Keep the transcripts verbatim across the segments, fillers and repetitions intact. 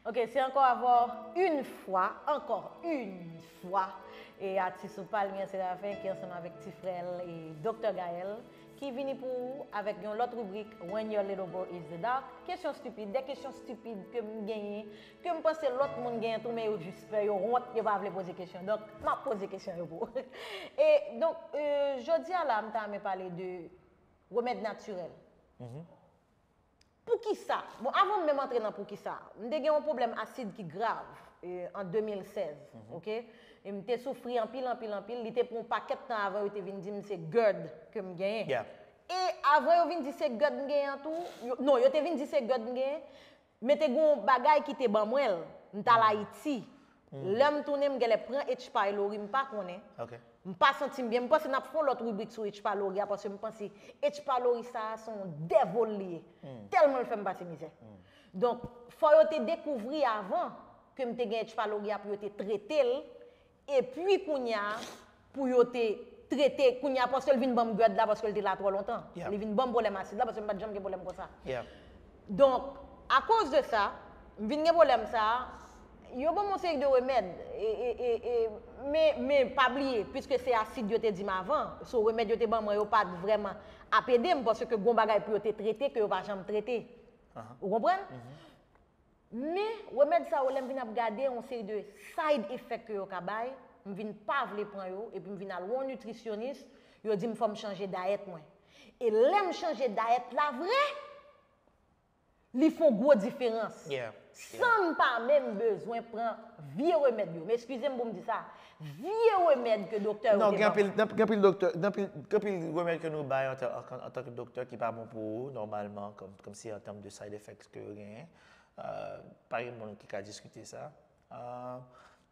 Ok, se ankò avè w yon fwa, ankò yon fwa, e atis ou Palmyre Séraphin ki ansanm avèk ti frè l e Doktè Gaël ki vini pou ou avèk yon lòt ribrik When Your Little Boy Is the Doc. Kesyon stipid, de kesyon stipid ke m genyen, ke m panse lòt moun genyen tou, men yo jis pè, yo wont, yo pa vle poze kesyon. Donk, m ap poze kesyon yo pou ou. E donk, euh, jodi a la, m ta renmen pale de remèd natirèl. Poukisa? Bon, avan m menm antre nan poukisa, m te gen yon pwoblèm asid ki grav, e, an de mil sèz, ok? E m te soufri anpil, anpil, anpil. Li te pran yon pakèt tan avan yo te vin di m se GERD ke m genyen. E avan yo vin di se GERD m genyen an tou, yo, non, yo te vin di se GERD m genyen, men te gen yon bagay ki te ban mwen l. M t al Ayiti. Lè m tounen, m genlè pran H. pylori, m pa konnen. M pa santi m byen. M panse n ap fè yon lòt ribrik sou H. pylori a, paske m panse H. pylori sa a se yon devil li ye. Tèlman l fè m pase mizè. Donk, fò yo te dekouvri avan ke m te gen H. pylori a pou yo te trete l, epi kounye a, pou yo te trete, kounye a, paske l vin ban m GERD la, paske l te la twò lontan. Li vin ban m pwoblèm asid la, paske m pa t janm gen pwoblèm konsa. Donk, akoz de sa, m vin gen pwoblèm sa a, yo ban m yon seri de remèd, e, e, e, e, men, men pa bliye, piske se asid yo te di m avan, so remèd yo te ban mwen yo pa t vrèman ap ede m, paske gen yon bagay pou yo te trete ke yo pa janm trete. Ou konprann? Men, remèd sa yo, lè m vin ap gade yon seri de side effect ke yo ka bay, m vin pa vle pran yo, epi m vin al wè yon nitrisyonis, yo di m fò m chanje dayèt mwen. E lè m chanje dayèt la vre, li fè yon gwo diferans. San m pa menm bezwen pran vye remèd yo. Men eskize m pou m di sa, vye remèd ke doktè yo te ban mwen. Non, gen anpil, gen anpil doktè, gen anpil, gen anpil remèd ke nou bay antan, antan, antanke doktè ki pa bon pou ou, nòmalman, kòm, kòmsi an tèm de side effects ke yo genyen. Euh, pa gen moun ki ka diskite sa. Euh,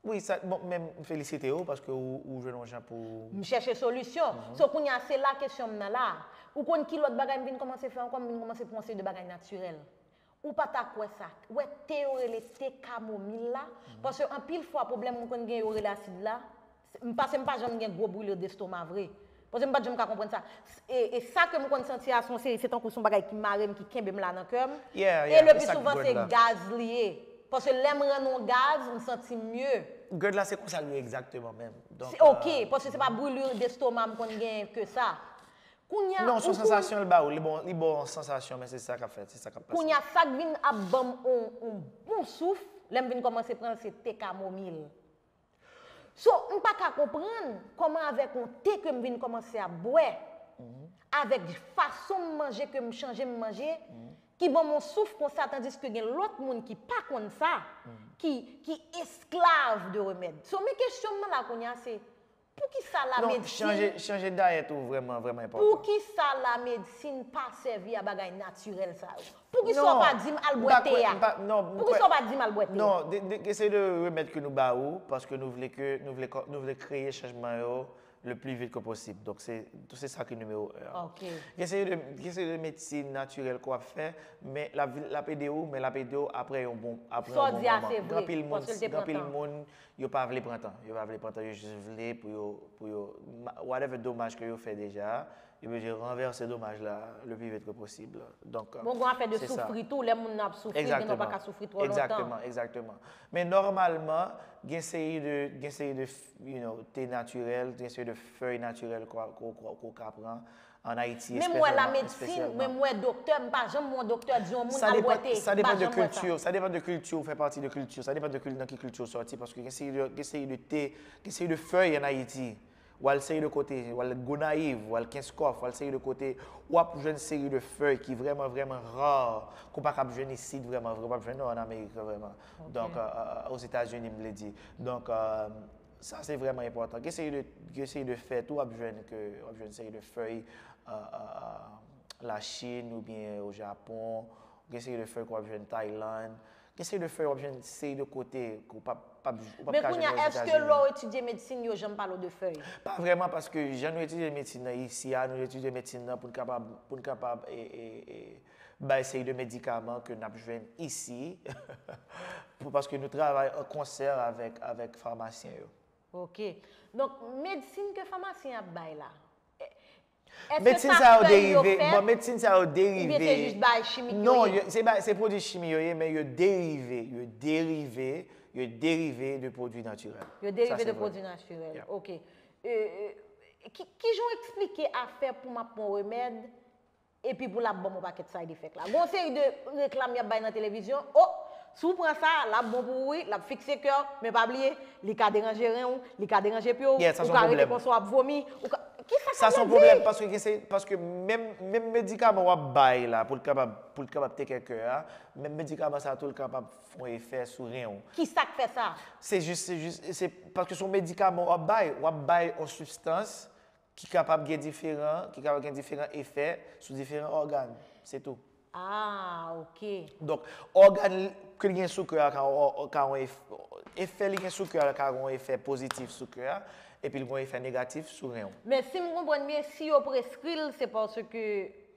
wi, sa, bon, men m felisite w paske ou, ou jwenn yon jan pou. M chèche solisyon. So, kounye a, se la kesyon m nan la. Ou konn ki lòt bagay m vin kòmanse fè ankò? M vin kòmanse pran yon seri de bagay natirèl. Ou pa ta kwè sa. Wè te yo rele te kamomil la? Paske anpil fwa, pwoblèm moun konn gen yo rele asid la, se, m, paske m pa janm gen gwo brûlure d'estomac vre. Paske m pa t janm ka konprann sa. E, e sa ke m konn santi a, se yon seri, se tankou se yon bagay ki mare m, ki kenbe m la nan kè m. E le pi souvan, se gaz li ye. Paske lè m rann yon gaz, m santi m mye. GERD la, se konsa l ye egzakteman menm. Donk, ok, paske se pa brûlure d'estomac m konn genyen ke sa. Kounye a, non, se yon sansasyon l ba ou, li bon, li bon sansasyon, men se sa k ap fèt, se sa k ap pase. Kounye a, sa k vin ap ban m yon, yon bon souf, lè m vin kòmanse pran l, se te kamomil. So, m pa ka konprann kòman avèk yon te ke m vin kòmanse ap bwè, avèk fason m manje, ke m chanje m manje, ki ban m yon souf konsa, tandiske gen lòt moun ki pa konn sa, ki, ki esklav de remèd. So, men kesyon m nan la kounye a, se, poukisa la medsin, chanje, chanje dayèt ou vrèman, vrèman enpòtan. Poukisa la medsin pa sèvi a bagay natirèl sa yo? Poukisa w pa di m al bwè te a? Poukisa w pa di m al bwè te a? Non, de, de, se de remèd ke nou ba ou, paske nou vle ke, nou vle, nou vle kreye chanjman yo le plus vite que possible. Donk, se, se sa ki nimewo en an. Gen seri de, gen seri de medsin natirèl ke w ap fè, men l ap vin, l ap ede ou, men l ap ede ou apre yon bon, apre yon bon moman. Gen anpil moun, gen anpil moun, yo pa vle pran tan. Yo pa vle pran tan, yo jis vle pou yo, pou yo, ma-, whatever domaj ke yo fè deja, yo bezwen ranvèse domaj la le plus vite que possible. Donk, bon, gen afè de soufri tou, lè moun nan ap soufri, gen nan pa ka soufri twò lontan. Egzakteman, egzakteman. Men nòmalman, gen seri de, gen seri de, you know, te natirèl, gen seri de fèy natirèl ke w ka pran an Ayiti, espesyalman. Men m wè la medsin, men m wè doktè, m pa janm wè yon doktè di yon moun al bwè te, m pa janm wè sa. Sa depann de kilti, sa depann de kilti, ou fè pati de kilti, sa depann de kil-, nan ki kilti ou sòti, paske gen seri de, gen seri de te, gen seri de fèy an Ayiti. W al seri de kote, w al Gonayiv, w al Kenskòf, w al seri de kote, w ap jwenn seri de fèy ki vrèman, vrèman ra, ke w pa kab jwenn isit vrèman vre, w p ap jwenn yo an Amerik vrèman. Donk, euh, euh, Ozetazini, m vle di. Donk, euh, sa se vrèman enpòtan. Gen seri de, gen seri de fèy tou, w ap jwenn ke, w ap jwenn seri de fèy, euh, euh, euh, Lachin oubyen o Japon, gen seri de fèy ke w ap jwenn Taylann, gen seri de fèy w ap jwenn seri de kote ke w p ap, p ap, ou p ap ka jwenn yo Ozetazini. Men kounye a, èske lè w etidye medsin, yo janm pale w de fèy? Pa vrèman, paske jan nou etidye medsin nan isi a, nou etidye medsin nan pou n kapab, pou n kapab, e, e, e, bay seri de medikaman ke n ap jwenn isi, pou, paske nou travay an konsè avèk, avèk famasyen yo. Ok. Donk, medsin ke famasyen ap bay la, Medsin sa yo derive, bon, medsin sa yo derive. Oubyen se jis bagay chimik yo ye? Non, se pwodui chimi yo ye, men yo derive, yo derive, yo derive de pwodui natirèl. Yo derive de pwodui natirèl, ok. Ki jan w eksplike afè pou m ap pran remèd epi pou l ap ban m yon pakèt side effect la? Gon seri de reklam y ap bay nan televizyon, o, si w pran sa, l ap bon pou ou wi, l ap fikse kè w, men pa bliye, li ka deranje ren w, li ka deranje pye w, ou ka rete konsa w ap vomi, ou ka, kisa sa vle di? Sa se yon pwoblèm, paske gen se, paske menm, menm medikaman w ap bay la pou l kapab, pou l kapab take care kè a, menm medikaman sa tou l kapab fè yon efè sou ren w. Kisa k fè sa? Se jis, se jis, se paske se yon medikaman w ap bay, w ap bay yon sibstans ki kapab gen diferan, ki kapab gen diferan efè sou diferan ògàn. Se tou. Ah, ok. Donk, ògàn ke l gen sou kè a ka, ka yon efè, efè li gen sou kè a ka yon efè pozitif sou kè a, epi l gen efè negatif sou ren w. Men si m konprann byen, si yo preskri l, se paske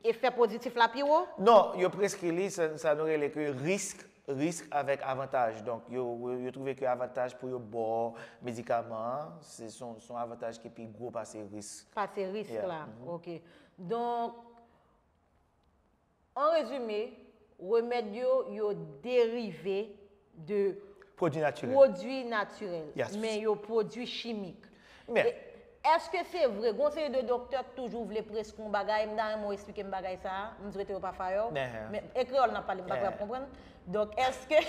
efè pozitif la pi wo? Non, yo preskri li, sa, sa nou rele ke risk, risk avèk avantaj. Donk, yo, yo, yo twouve ke avantaj pou yo ba w medikaman an, se, se yon, se yon avantaj ki pi gwo pase risk. Pase risk la, ok. Donk, an rezime, remèd yo, yo derive de pwodui natirèl, men yo pwodui chimik. Men èske se vre, gon seri de doktè k toujou vle preskri yon bagay, m ta renmen w eksplike m bagay sa a, m swete yo pa fayè w, men e kreyòl n ap pale, m pa kwè y ap konprann. Donk, èske,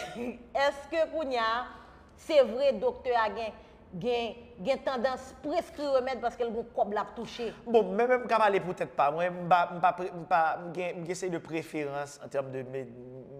èske kounye a, se vre doktè a gen, gen, gen tandans preskri remèd paske l gon kòb l ap touche? Bon, mwen menm m ka pale pou tèt pa mwen, m pa, m pa, pre- m pa, m gen, m gen seri de preferans an tèm de me-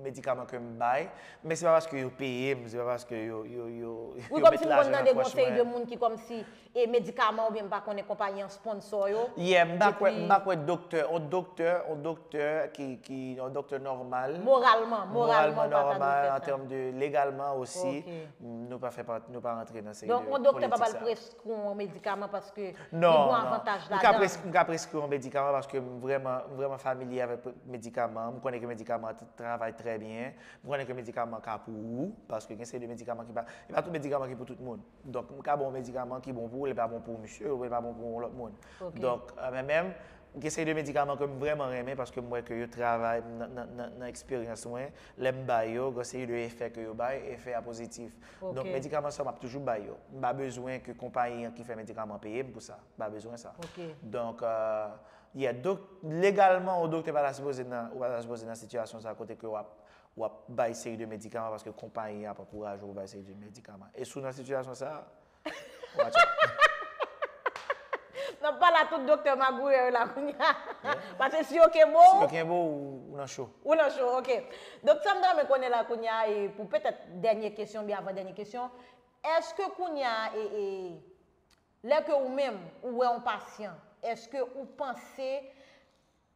medikaman ke m bay, men se pa paske yo peye m, se pa paske yo, yo, yo, yo met lajan nan pòch mwen. Wi, kòmsi m konn tande gon seri de moun ki kòmsi e medikaman oubyen m pa konnen konpayi an sponsò yo. Yeah, m pa kwè, m pa kwè doktè, on doktè, on doktè ki, ki, on doktè nòmal. Moralman, moralman, ou pa ta dwe fè sa. An tèm de legalman osi, nou pa fè pa, nou pa rantre nan seri de politik sa. Donk, on doktè pa pral preskri w on medikaman paske li gon avantaj ladan l. Non, non. M ka pres- m ka preskri w on medikaman paske m vrèman, m vrèman familye avèk medikaman. M konnen ke medikaman an travay trè byen. M konnen ke medikaman an ka pou ou, paske gen seri de medikaman ki pa, e pa tout medikaman ki pou tout moun. Donk, m ka ba w medikaman ki bon pou ou, li pa bon pou misye, ou li pa bon pou yon lòt moun. Donk, mwen menm, gen seri de medikaman ke m vrèman renmen paske m wè ke yo travay nan, nan, nan, nan eksperyans mwen, lè m bay yo, gen seri de efè ke yo bay, efè a pozitif. Donk, medikaman sa yo, m ap toujou bay yo. M pa bezwen ke konpayi an ki fè medikaman an peye m pou sa. M pa bezwen sa. Donk, euh, yeah, donk, legalman, yon doktè pa ta sipoze nan, ou pa ta sipoze nan sitiyasyon sa kote ke w ap w ap bay seri de medikaman paske konpayi an ap ankouraje w bay seri de medikaman. E si w nan sitiyasyon sa a, watch out. N ap pale a tout doktè magouyè yo la kounye a. Paske si yo kenbe w, si yo kenbe w, ou nan cho. Ou nan cho, ok. Donk, sa m ta renmen konnen la kounye a, e pou petèt dènye kesyon, oubyen avan dènye kesyon, èske kounye a, e, e, lè ke ou menm, ou wè yon pasyan, èske ou panse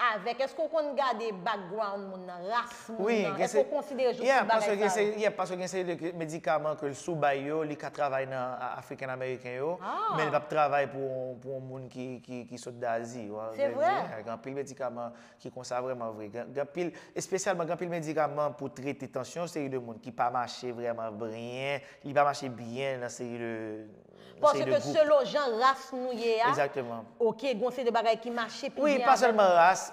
avèk, èske w konn gade background moun nan, ras moun nan? Èske w konsidere jous tout bagay sa yo? Yeah, paske gen seri de medikaman ke si w bay yo, li ka travay nan African American yo, men li p ap travay pou, pou yon moun ki, ki, ki sot de Azi. Se vre? Gen anpil medikaman ki konsa vrèman vre. Gen, gen anpil, espesyalman gen anpil medikaman pou trete tansyon, seri de moun ki pa mache vrèman byen, li pa mache byen nan seri de Paske selon jan ras nou ye a, ok, gon seri de bagay ki mache pi byen avè nou. Wi, pa sèlman ras,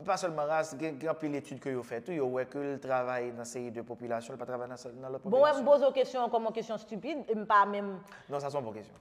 pa sèlman ras, gen, gen anpil etid ke yo fè tou, yo wè ke l travay nan seri de popilasyon, l pa travay nan sèl, nan lòt popilasyon. Bon, wè, m poze w kesyon an kòm yon kesyon stipid, e m pa menm. Non, sa se yon bon kesyon.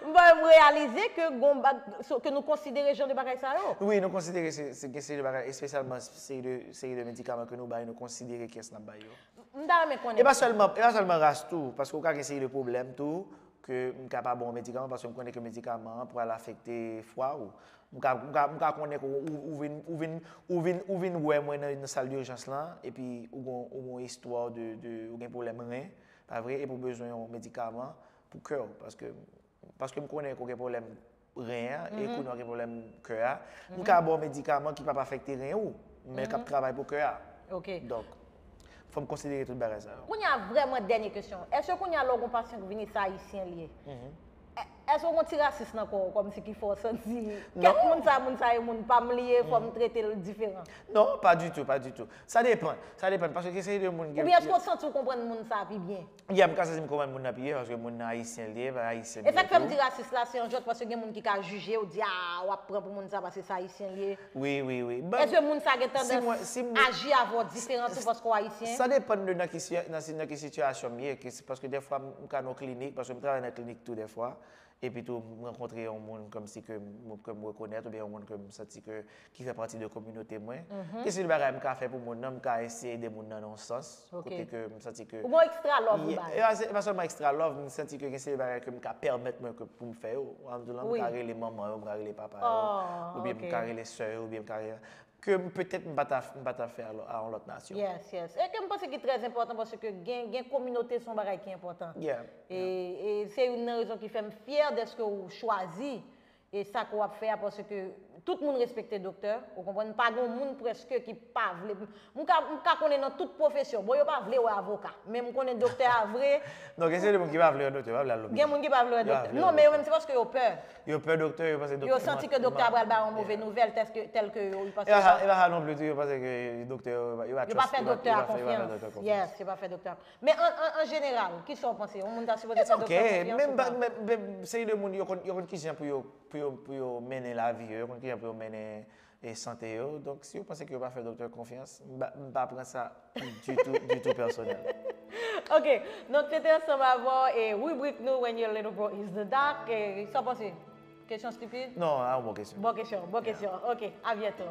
M pa menm reyalize ke gon bag, ke nou konsidere jan de bagay sa yo. Wi, nou konsidere se, se gen seri de bagay, espesyalman seri de, seri de medikaman ke nou bay, nou konsidere kiyès n ap bay yo. M ta renmen konnen. E pa sèlman, e pa sèlman ras tou, paske ou ka gen seri de pwoblèm tou, ke m ka pa ba w medikaman, paske m konnen ke medikaman an pral afekte fwa ou. M ka, m ka, m ka konnen ke ou, ou vin, ou vin, ou vin, ou vin wè mwen nan, nan sal dijans lan, epi ou gon, ou gon istwa de, de, ou gen pwoblèm ren, pa vre, epi ou bezwen yon medikaman pou kè w, paske Paske m konnen ke w gen pwoblèm ren an, e kounye a w gen pwoblèm kè a. M ka ba w medikaman ki p ap afekte ren ou, men k ap travay pou kè a. Donk, fò m konsidere tout bagay sa yo. Kounye a, vrèman dènye kesyon. Èske kounye a, lè w gen yon pasyan ki vini, se ayisyen li ye? È-, Èske w gen yon ti rasis nan kò w, kòmsi ki fè w santi, kèt, moun sa, moun sa e moun pa m li ye, fò m trete l diferan? Non, pa ditou, pa ditou. Sa depann, sa depann, paske gen seri de moun ki... Oubyen èske w santi w konprann moun sa pi byen? Ya, m ka santi m konprann moun nan pi byen, paske moun nan ayisyen li ye, pa ayisyen li ye. E sa k fè m di rasis la, se yon jòt, paske gen moun ki ka jije w, di, a, w ap pran pou moun sa, paske se ayisyen li ye. Wi, wi, wi. Èske moun sa gen tandans aji avè w diferan tou paske w ayisyen? Sa depann de nan ki, nan, nan ki sitiyasyon m ye, paske dèfwa m ka nan klinik, paske m travay nan klinik tou dèfwa. Epi tou, m rankontre yon moun kòmsi ke m, ke m rekonèt oubyen yon moun ke m santi ke, ki fè pati de kominote mwen. Gen seri de bagay m ka fè pou moun nan, m ka eseye ede moun nan nan yon sans, kote ke m santi ke... Ou gen yon extra love ou bay. E pa, e pa sèlman extra love, m santi ke gen seri de bagay ke m ka pèmèt mwen ke pou m fè yo. Alhamdoulilah, m ka rele manman yo, m ka rele papa yo, oubyen m ka rele sè yo, oubyen m ka rele ke m petèt m pa ta, m pa ta fè a yon lòt nasyon. Yes, yes. E ke m panse ki trè enpòtan paske gen, gen kominote se yon bagay ki enpòtan. Yeah. E, e se youn nan rezon ki fè m fyè dèske w chwazi e sa ke w ap fè a paske tout moun respekte doktè, ou konprann, pa gen moun prèske ki pa vle. M ka, m ka konnen nan tout pwofesyon, bon, yo pa vle wè avoka, men m konnen doktè a vre. Non, gen seri de moun ki pa vle wè doktè, yo pa vle al lopital. Gen moun ki pa vle wè doktè. Non, men yo menm se paske yo pè. Yo pè doktè, yo panse doktè. Yo santi ke doktè a pral ba yo yon move nouvèl, tèske, tèlke yo, yo panse... E pa sa non plis, yo panse ke doktè yo, yo pa trust, yo pa fè doktè a konfyans. Yes, yo pa fè doktè a. Men an, an, an jeneral, kisa w panse? Yon moun ta sipoze fè doktè a konfyans ou pa? It's okay. Men, men seri de moun, yo konn, yo konn kijan pou yo, pou yo, pou yo mennen lavi yo, yo konn kijan pou yo mennen e sante yo. Donk, si yo panse ke yo pa fè doktè konfyans, m pa, m pa pran sa ditou, ditou pèsonèl. Ok, donk se te ansanm avè w e ribrik nou When Your Little Bro Is The Doc. E sa w panse? Kesyon stipid? Non, a yon bon kesyon. Bon kesyon, bon kesyon. Ok, a byento.